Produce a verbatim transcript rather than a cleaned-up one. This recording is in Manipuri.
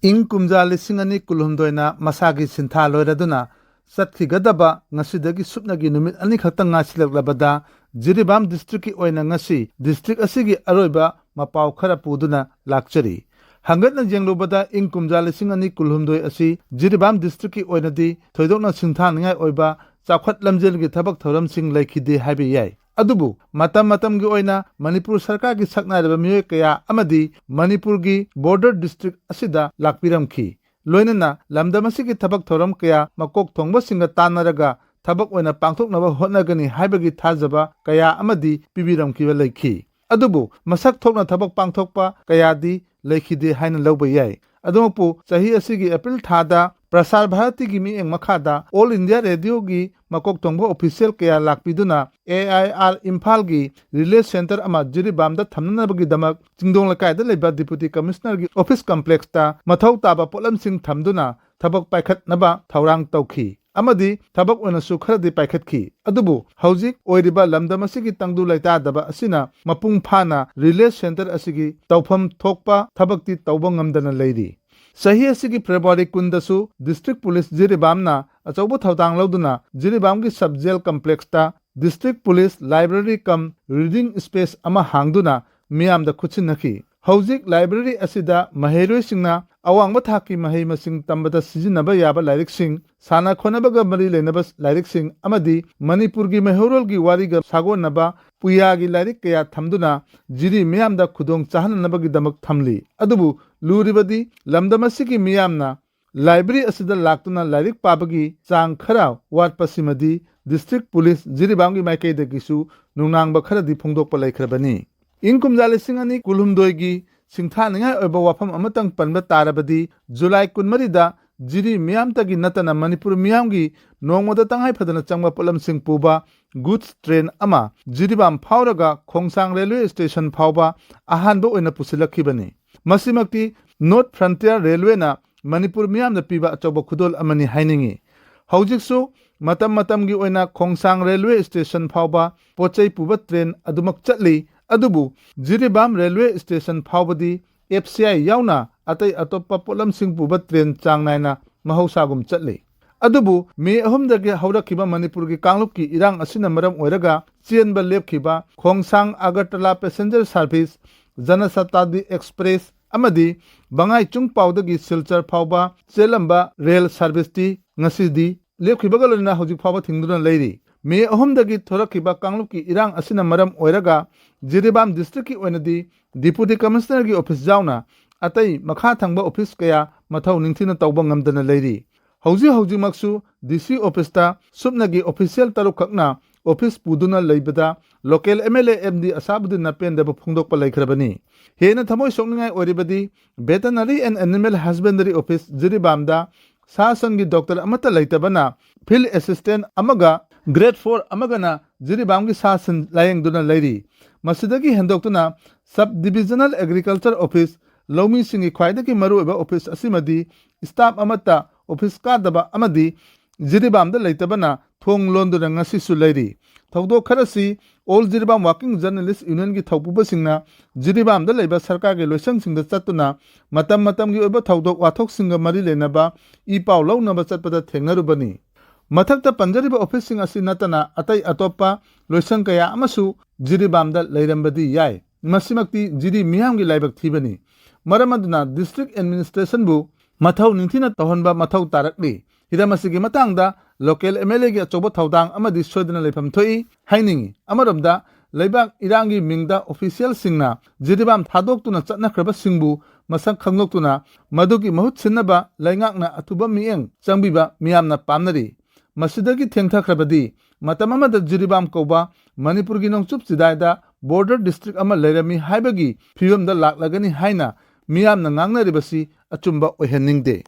ꯏꯪ ꯀꯨꯝꯖꯥ ꯂꯤꯁꯤꯡ ꯑꯅꯤ ꯀꯨꯟꯍꯨꯝꯗꯣꯏꯅ ꯃꯁꯥꯒꯤ ꯁꯤꯟꯊꯥ ꯂꯣꯏꯔꯗꯨꯅ ꯆꯠꯈꯤꯒꯗꯕ ꯉꯁꯤꯗꯒꯤ ꯁꯨꯞꯅꯒꯤ ꯅꯨꯃꯤꯠ ꯑꯅꯤꯈꯛꯇ ꯉꯥꯏꯁꯤꯜꯂꯛꯂꯕꯗ, ꯖꯤꯔꯤꯕꯥꯝ ꯗꯤꯁꯇ꯭ꯔꯤꯛꯀꯤ ꯑꯣꯏꯅ ꯉꯁꯤ ꯗꯤꯁꯇ꯭ꯔꯤꯛ ꯑꯁꯤꯒꯤ ꯑꯔꯣꯏꯕ ꯃꯄꯥꯎ ꯈꯔ ꯄꯨꯗꯨꯅ ꯂꯥꯛꯆꯔꯤ꯫ ꯍꯪꯒꯠꯅ ꯌꯦꯡꯂꯨꯕꯗ, ꯏꯪ ꯀꯨꯝꯖꯥ ꯂꯤꯁꯤꯡ ꯑꯅꯤ ꯀꯨꯟꯍꯨꯝꯗꯣꯏ ꯑꯁꯤ ꯖꯤꯔꯤꯕꯥꯝ ꯗꯤꯁꯇ꯭ꯔꯤꯛꯀꯤ ꯑꯣꯏꯅꯗꯤ ꯊꯣꯏꯗꯣꯛꯅ ꯁꯤꯡꯊꯥꯅꯤꯡꯉꯥꯏ ꯑꯣꯏꯕ ꯆꯥꯎꯈꯠ ꯂꯝꯖꯦꯜꯒꯤ ꯊꯕꯛ ꯊꯧꯔꯝꯁꯤꯡ ꯂꯩꯈꯤꯗꯦ ꯍꯥꯏꯕ ꯌꯥꯏ꯫ ꯑꯗꯨꯕꯨ ꯃꯇꯝ ꯃꯇꯝꯒꯤ ꯑꯣꯏꯅ ꯃꯅꯤꯄꯨꯔ ꯁꯔꯀꯥꯔꯒꯤ ꯁꯛꯅꯥꯏꯔꯕ ꯃꯤꯑꯣꯏ ꯀꯌꯥ ꯑꯃꯗꯤ ꯃꯅꯤꯄꯨꯔꯒꯤ ꯕꯣꯔꯗꯔ ꯗꯤꯁꯇ꯭ꯔꯤꯛ ꯑꯁꯤꯗ ꯂꯥꯛꯄꯤꯔꯝꯈꯤ꯫ ꯂꯣꯏꯅꯅ ꯂꯝꯗꯝ ꯑꯁꯤꯒꯤ ꯊꯕꯛ ꯊꯧꯔꯝ ꯀꯌꯥ ꯃꯀꯣꯛ ꯊꯣꯡꯕꯁꯤꯡꯒ ꯇꯥꯟꯅꯔꯒ ꯊꯕꯛ ꯑꯣꯏꯅ ꯄꯥꯡꯊꯣꯛꯅꯕ ꯍꯣꯠꯅꯒꯅꯤ ꯍꯥꯏꯕꯒꯤ ꯊꯥꯖꯕ ꯀꯌꯥ ꯑꯃꯗꯤ ꯄꯤꯕꯤꯔꯝꯈꯤꯕ ꯂꯩꯈꯤ꯫ ꯑꯗꯨꯕꯨ ꯃꯁꯛ ꯊꯣꯛꯅ ꯊꯕꯛ ꯄꯥꯡꯊꯣꯛꯄ ꯀꯌꯥꯗꯤ ꯂꯩꯈꯤꯗꯦ ꯍꯥꯏꯅ ꯂꯧꯕ ꯌꯥꯏ꯫ ꯑꯗꯨꯃꯛꯄꯨ ꯆꯍꯤ ꯑꯁꯤꯒꯤ ꯑꯦꯄ꯭ꯔꯤꯜ ꯊꯥꯗ ꯄ꯭ꯔꯁꯥꯔ ꯚꯥꯔꯇꯤꯒꯤ ꯃꯤꯠꯌꯦꯡ ꯃꯈꯥꯗ ꯑꯣꯜ ꯏꯟꯗꯤꯌꯥ ꯔꯦꯗꯤꯑꯣꯒꯤ ꯃꯀꯣꯛ ꯊꯣꯡꯕ ꯑꯣꯐꯤꯁꯤꯌꯦꯜ ꯀꯌꯥ ꯂꯥꯛꯄꯤꯗꯨꯅ ꯑꯦ ꯑꯥꯏ ꯑꯥꯔ ꯏꯝꯐꯥꯜꯒꯤ ꯔꯤꯂꯦ ꯁꯦꯟꯇꯔ ꯑꯃ ꯖꯤꯔꯤꯕꯥꯝꯗ ꯊꯝꯅꯅꯕꯒꯤꯗꯃꯛ ꯆꯤꯡꯗꯣꯡ ꯂꯩꯀꯥꯏꯗ ꯂꯩꯕ ꯗꯤꯄꯨꯇꯤ ꯀꯃꯤꯁꯅꯔꯒꯤ ꯑꯣꯐꯤꯁ ꯀꯝꯄ꯭ꯂꯦꯛꯁꯇ ꯃꯊꯧ ꯇꯥꯕ ꯄꯣꯠꯂꯝꯁꯤꯡ ꯊꯝꯗꯨꯅ ꯊꯕꯛ ꯄꯥꯏꯈꯠꯅꯕ ꯊꯧꯔꯥꯡ ꯇꯧꯈꯤ ꯑꯃꯗꯤ ꯊꯕꯛ ꯑꯣꯏꯅꯁꯨ ꯈꯔꯗꯤ ꯄꯥꯏꯈꯠꯈꯤ꯫ ꯑꯗꯨꯕꯨ ꯍꯧꯖꯤꯛ ꯑꯣꯏꯔꯤꯕ ꯂꯝꯗꯝ ꯑꯁꯤꯒꯤ ꯇꯪꯗꯨ ꯂꯩꯇꯥꯗꯕ ꯑꯁꯤꯅ ꯃꯄꯨꯡ ꯐꯥꯅ ꯔꯤꯂꯦ ꯁꯦꯟꯇꯔ ꯑꯁꯤꯒꯤ ꯇꯧꯐꯝ ꯊꯣꯛꯄ ꯊꯕꯛꯇꯤ ꯇꯧꯕ ꯉꯝꯗꯅ ꯂꯩꯔꯤ꯫ ꯆꯍꯤ ꯑꯁꯤꯒꯤ ꯐꯦꯕ꯭ꯔꯨꯋꯥꯔꯤ ꯀꯨꯟꯗꯁꯨ ꯗꯤꯁꯇ꯭ꯔꯤꯛ ꯄꯨꯂꯤꯁ ꯖꯤꯔꯤꯕꯥꯝꯅ ꯑꯆꯧꯕ ꯊꯧꯗꯥꯡ ꯂꯧꯗꯨꯅ ꯖꯤꯔꯤꯕꯥꯝꯒꯤ ꯁꯕ ꯖꯦꯜ ꯀꯝꯄ꯭ꯂꯦꯛꯁꯇ district police library cum reading space ꯑꯃ ꯍꯥꯡꯗꯨꯅ ꯃꯤꯌꯥꯝꯗ ꯈꯨꯠꯁꯤꯟꯅꯈꯤ꯫ ꯍꯧꯖꯤꯛ ꯂꯥꯏꯕ꯭ꯔꯦꯔꯤ ꯑꯁꯤꯗ ꯃꯍꯩꯔꯣꯏꯁꯤꯡꯅ ꯑꯋꯥꯡꯕ ꯊꯥꯛꯀꯤ ꯃꯍꯩ ꯃꯁꯤꯡ ꯇꯝꯕꯗ ꯁꯤꯖꯤꯟꯅꯕ ꯌꯥꯕ ꯂꯥꯏꯔꯤꯛꯁꯤꯡ, ꯁꯥꯟꯅ ꯈꯣꯠꯅꯕꯒ ꯃꯔꯤ ꯂꯩꯅꯕ ꯂꯥꯏꯔꯤꯛꯁꯤꯡ ꯑꯃꯗꯤ ꯃꯅꯤꯄꯨꯔꯒꯤ ꯃꯩꯍꯧꯔꯣꯜꯒꯤ ꯋꯥꯔꯤꯒ ꯁꯥꯒꯣꯟꯅꯕ ꯄꯨꯌꯥꯒꯤ ꯂꯥꯏꯔꯤꯛ ꯀꯌꯥ ꯊꯝꯗꯨꯅ ꯖꯤꯔꯤ ꯃꯤꯌꯥꯝꯗ ꯈꯨꯗꯣꯡ ꯆꯥꯍꯟꯅꯅꯕꯒꯤꯗꯃꯛ ꯊꯝꯂꯤ꯫ ꯑꯗꯨꯕꯨ ꯂꯨꯔꯤꯕꯗꯤ ꯂꯝꯗꯝ ꯑꯁꯤꯒꯤ ꯃꯤꯌꯥꯝꯅ ꯂꯥꯏꯕ꯭ꯔꯦꯔꯤ ꯑꯁꯤꯗ ꯂꯥꯛꯇꯨꯅ ꯂꯥꯏꯔꯤꯛ ꯄꯥꯕꯒꯤ ꯆꯥꯡ ꯈꯔ ꯋꯥꯠꯄꯁꯤꯃꯗꯤ ꯗꯤꯁꯇ꯭ꯔꯤꯛ ꯄꯨꯂꯤꯁ ꯖꯤꯔꯤꯕꯥꯝꯒꯤ ꯃꯥꯏꯀꯩꯗꯒꯤꯁꯨ ꯅꯨꯡꯅꯥꯡꯕ ꯈꯔꯗꯤ ꯐꯣꯡꯗꯣꯛꯄ ꯂꯩꯈ꯭ꯔꯕꯅꯤ꯫ ꯏꯪ ꯀꯨꯝꯖꯥ ꯂꯤꯁꯤꯡ ꯑꯅꯤ ꯀꯨꯟꯍꯨꯝꯗꯣꯏꯒꯤ ꯁꯤꯡꯊꯥꯅꯤꯡꯉꯥꯏ ꯑꯣꯏꯕ ꯋꯥꯐꯝ ꯑꯃꯇꯪ ꯄꯟꯕ ꯇꯥꯔꯕꯗꯤ, ꯖꯨꯂꯥꯏ ꯀꯨꯟꯃꯔꯤꯗ ꯖꯤꯔꯤ ꯃꯤꯌꯥꯝꯇꯒꯤ ꯅꯠꯇꯅ ꯃꯅꯤꯄꯨꯔ ꯃꯤꯌꯥꯝꯒꯤ ꯅꯣꯡꯃꯗ ꯇꯉꯥꯏ ꯐꯗꯅ ꯆꯪꯕ ꯄꯣꯠꯂꯝꯁꯤꯡ ꯄꯨꯕ ꯒꯨꯗꯁ ꯇ꯭ꯔꯦꯟ ꯑꯃ ꯖꯤꯔꯤꯕꯥꯝ ꯐꯥꯎꯔꯒ ꯈꯣꯡꯁꯥꯡ ꯔꯦꯜꯋꯦ ꯁ꯭ꯇꯦꯁꯟ ꯐꯥꯎꯕ ꯑꯍꯥꯟꯕ ꯑꯣꯏꯅ ꯄꯨꯁꯤꯜꯂꯛꯈꯤꯕꯅꯤ꯫ ꯃꯁꯤꯃꯛꯇꯤ ꯅꯣꯔꯠ ꯐ꯭ꯔꯟꯇꯤꯌꯔ ꯔꯦꯜꯋꯦꯅ ꯃꯅꯤꯄꯨꯔ ꯃꯤꯌꯥꯝꯗ ꯄꯤꯕ ꯑꯆꯧꯕ ꯈꯨꯗꯣꯜ ꯑꯃꯅꯤ ꯍꯥꯏꯅꯤꯡꯏ꯫ ꯍꯧꯖꯤꯛꯁꯨ ꯃꯇꯝ ꯃꯇꯝꯒꯤ ꯑꯣꯏꯅ ꯈꯣꯡꯁꯥꯡ ꯔꯦꯜꯋꯦ ꯁ꯭ꯇꯦꯁꯟ ꯐꯥꯎꯕ ꯄꯣꯠꯆꯩ ꯄꯨꯕ ꯇ꯭ꯔꯦꯟ ꯑꯗꯨꯃꯛ ꯆꯠꯂꯤ, ꯑꯗꯨꯕꯨ ꯖꯤꯔꯤꯕꯥꯝ ꯔꯦꯜꯋꯦ ꯁ꯭ꯇꯦꯁꯟ ꯐꯥꯎꯕꯗꯤ ꯑꯦꯐ ꯁꯤ ꯑꯥꯏ ꯌꯥꯎꯅ ꯑꯇꯩ ꯑꯇꯣꯞꯄ ꯄꯣꯠꯂꯝꯁꯤꯡ ꯄꯨꯕ ꯇ꯭ꯔꯦꯟ ꯆꯥꯡ ꯅꯥꯏꯅ ꯃꯍꯧꯁꯥꯒꯨꯝ ꯆꯠꯂꯤ꯫ ꯑꯗꯨꯕꯨ ꯃꯦ ꯑꯍꯨꯝꯗꯒꯤ ꯍꯧꯔꯛꯈꯤꯕ ꯃꯅꯤꯄꯨꯔꯒꯤ ꯀꯥꯡꯂꯨꯞꯀꯤ ꯏꯔꯥꯡ ꯑꯁꯤꯅ ꯃꯔꯝ ꯑꯣꯏꯔꯒ ꯆꯦꯟꯕ ꯂꯦꯞꯈꯤꯕ ꯈꯣꯡꯁꯥꯡ ꯑꯒꯔꯇꯂꯥ ꯄꯦꯁꯦꯟꯖꯔ ꯁꯥꯔꯚꯤꯁ, ꯖꯅꯁꯇꯥꯕꯗꯤ ꯑꯦꯛꯁꯄ꯭ꯔꯦꯁ ꯑꯃꯗꯤ ꯕꯉꯥꯏꯆꯨꯡ ꯄꯥꯎꯗꯒꯤ ꯁꯤꯜꯆꯔ ꯐꯥꯎꯕ ꯆꯦꯜꯂꯝꯕ ꯔꯦꯜ ꯁꯥꯔꯚꯤꯁꯇꯤ ꯉꯁꯤꯗꯤ ꯂꯦꯞꯈꯤꯕꯒ ꯂꯣꯏꯅꯅ ꯍꯧꯖꯤꯛ ꯐꯥꯎꯕ ꯊꯤꯡꯗꯨꯅ ꯂꯩꯔꯤ꯫ ꯃꯦ ꯑꯍꯨꯝꯗꯒꯤ ꯊꯣꯔꯛꯈꯤꯕ ꯀꯥꯡꯂꯨꯞꯀꯤ ꯏꯔꯥꯡ ꯑꯁꯤꯅ ꯃꯔꯝ ꯑꯣꯏꯔꯒ ꯖꯤꯔꯤꯕꯥꯝ ꯗꯤꯁꯇ꯭ꯔꯤꯛꯀꯤ ꯑꯣꯏꯅꯗꯤ ꯗꯤꯄꯨꯇꯤ ꯀꯃꯤꯁꯅꯔꯒꯤ ꯑꯣꯐꯤꯁ ꯌꯥꯎꯅ ꯑꯇꯩ ꯃꯈꯥ ꯊꯪꯕ ꯑꯣꯐꯤꯁ ꯀꯌꯥ ꯃꯊꯧ ꯅꯤꯡꯊꯤꯅ ꯇꯧꯕ ꯉꯝꯗꯅ ꯂꯩꯔꯤ꯫ ꯍꯧꯖꯤꯛ ꯍꯧꯖꯤꯛꯃꯛꯁꯨ ꯗꯤ ꯁꯤ ꯑꯣꯐꯤꯁꯇ ꯁꯨꯞꯅꯒꯤ ꯑꯣꯐꯤꯁꯤꯌꯦꯜ ꯇꯔꯨꯛꯈꯛꯅ ꯑꯣꯐꯤꯁ ꯄꯨꯗꯨꯅ ꯂꯩꯕꯗ local M L A M D ꯑꯁꯥꯕꯨꯗꯤꯟꯅ ꯄꯦꯟꯗꯕ ꯐꯣꯡꯗꯣꯛꯄ ꯂꯩꯈ꯭ꯔꯕꯅꯤ꯫ ꯍꯦꯟꯅ ꯊꯃꯣꯏ ꯁꯣꯛꯅꯤꯡꯉꯥꯏ ꯑꯣꯏꯔꯤꯕꯗꯤ veterinary and animal husbandry office ꯖꯤꯔꯤꯕꯥꯝꯗ ꯁꯥ ꯁꯟꯒꯤ ꯗꯣꯛꯇꯔ ꯑꯃꯠꯇ ꯂꯩꯇꯕꯅ ꯐꯤꯜꯗ ꯑꯦꯁꯤꯁꯇꯦꯟ ꯑꯃꯒ ꯒ꯭ꯔꯦꯗ ꯐꯣꯔ ꯑꯃꯒꯅ ꯖꯤꯔꯤꯕꯥꯝꯒꯤ ꯁꯥ ꯁꯟ ꯂꯥꯌꯦꯡꯗꯨꯅ ꯂꯩꯔꯤ꯫ ꯃꯁꯤꯗꯒꯤ ꯍꯦꯟꯗꯣꯛꯇꯨꯅ ꯁꯕ ꯗꯤꯕꯤꯖꯅꯦꯜ ꯑꯦꯒ꯭ꯔꯤꯀꯜꯆꯔ ꯑꯣꯐꯤꯁ ꯂꯧꯃꯤꯁꯤꯡꯒꯤ ꯈ꯭ꯋꯥꯏꯗꯒꯤ ꯃꯔꯨꯑꯣꯏꯕ ꯑꯣꯐꯤꯁ ꯑꯁꯤꯃꯗꯤ ꯁ꯭ꯇꯥꯐ ꯑꯃꯠꯇ ꯑꯣꯐꯤꯁ ꯀꯥꯗꯕ ꯑꯃꯗꯤ ꯖꯤꯔꯤꯕꯥꯝꯗ ꯂꯩꯇꯕꯅ ꯊꯣꯡ ꯂꯣꯟꯗꯨꯅ ꯉꯁꯤꯁꯨ ꯂꯩꯔꯤ꯫ ꯊꯧꯗꯣꯛ ꯈꯔꯁꯤ ꯑꯣꯜ ꯖꯤꯔꯤꯕꯥꯝ ꯋꯥꯔꯀꯤꯡ ꯖꯔꯅꯦꯂꯤꯁ ꯌꯨꯅꯤꯌꯟꯒꯤ ꯊꯧꯄꯨꯕꯁꯤꯡꯅ ꯖꯤꯔꯤꯕꯥꯝꯗ ꯂꯩꯕ ꯁꯔꯀꯥꯔꯒꯤ ꯂꯣꯏꯁꯪꯁꯤꯡꯗ ꯆꯠꯇꯨꯅ ꯃꯇꯝ ꯃꯇꯝꯒꯤ ꯑꯣꯏꯕ ꯊꯧꯗꯣꯛ ꯋꯥꯊꯣꯛꯁꯤꯡꯒ ꯃꯔꯤ ꯂꯩꯅꯕ ꯏ ꯄꯥꯎ ꯂꯧꯅꯕ ꯆꯠꯄꯗ ꯊꯦꯡꯅꯔꯨꯕꯅꯤ꯫ ꯃꯊꯛꯇ ꯄꯟꯖꯔꯤꯕ ꯑꯣꯐꯤꯁꯁꯤꯡ ꯑꯁꯤ ꯅꯠꯇꯅ ꯑꯇꯩ ꯑꯇꯣꯞꯄ ꯂꯣꯏꯁꯪ ꯀꯌꯥ ꯑꯃꯁꯨ ꯖꯤꯔꯤꯕꯥꯝꯗ ꯂꯩꯔꯝꯕꯗꯤ ꯌꯥꯏ꯫ ꯃꯁꯤꯃꯛꯇꯤ ꯖꯤꯔꯤ ꯃꯤꯌꯥꯝꯒꯤ ꯂꯥꯏꯕꯛ ꯊꯤꯕꯅꯤ꯫ ꯃꯔꯝ ꯑꯗꯨꯅ ꯗꯤꯁꯇ꯭ꯔꯤꯛ ꯑꯦꯗꯃꯤꯅꯤꯁꯇ꯭ꯔꯦꯁꯟꯕꯨ ꯃꯊꯧ ꯅꯤꯡꯊꯤꯅ ꯇꯧꯍꯟꯕ ꯃꯊꯧ ꯇꯥꯔꯛꯂꯤ꯫ ꯍꯤꯔꯝ ꯑꯁꯤꯒꯤ ꯃꯇꯥꯡꯗ ꯂꯣꯀꯦꯜ ꯑꯦꯝ ꯑꯦꯜ ꯑꯦꯒꯤ ꯑꯆꯧꯕ ꯊꯧꯗꯥꯡ ꯑꯃꯗꯤ ꯁꯣꯏꯗꯅ ꯂꯩꯐꯝ ꯊꯣꯛꯏ ꯍꯥꯏꯅꯤꯡꯏ꯫ ꯑꯃꯔꯣꯝꯗ ꯂꯩꯕꯥꯛ ꯏꯔꯥꯡꯒꯤ ꯃꯤꯡꯗ ꯑꯣꯐꯤꯁꯤꯌꯦꯜꯁꯤꯡꯅ ꯖꯤꯔꯤꯕꯥꯝ ꯊꯥꯗꯣꯛꯇꯨꯅ ꯆꯠꯅꯈ꯭ꯔꯕꯁꯤꯡꯕꯨ ꯃꯁꯛ ꯈꯪꯗꯣꯛꯇꯨꯅ ꯃꯗꯨꯒꯤ ꯃꯍꯨꯠ ꯁꯤꯟꯅꯕ ꯂꯩꯉꯥꯛꯅ ꯑꯊꯨꯕ ꯃꯤꯠꯌꯦꯡ ꯆꯪꯕꯤꯕ ꯃꯤꯌꯥꯝꯅ ꯄꯥꯝꯅꯔꯤ꯫ ꯃꯁꯤꯗꯒꯤ ꯊꯦꯡꯊꯈ꯭ꯔꯕꯗꯤ ꯃꯇꯝ ꯑꯃꯗ ꯖꯤꯔꯤꯕꯥꯝ ꯀꯧꯕ ꯃꯅꯤꯄꯨꯔꯒꯤ ꯅꯣꯡꯆꯨꯞ ꯆꯤꯗꯥꯏꯗ ꯕꯣꯔꯗꯔ ꯗꯤꯁꯇ꯭ꯔꯤꯛ ꯑꯃ ꯂꯩꯔꯝꯃꯤ ꯍꯥꯏꯕꯒꯤ ꯐꯤꯕꯝꯗ ꯂꯥꯛꯂꯒꯅꯤ ꯍꯥꯏꯅ ꯃꯤꯌꯥꯝꯅ ꯉꯥꯡꯅꯔꯤꯕꯁꯤ ꯑꯆꯨꯝꯕ ꯑꯣꯏꯍꯟꯅꯤꯡꯗꯦ꯫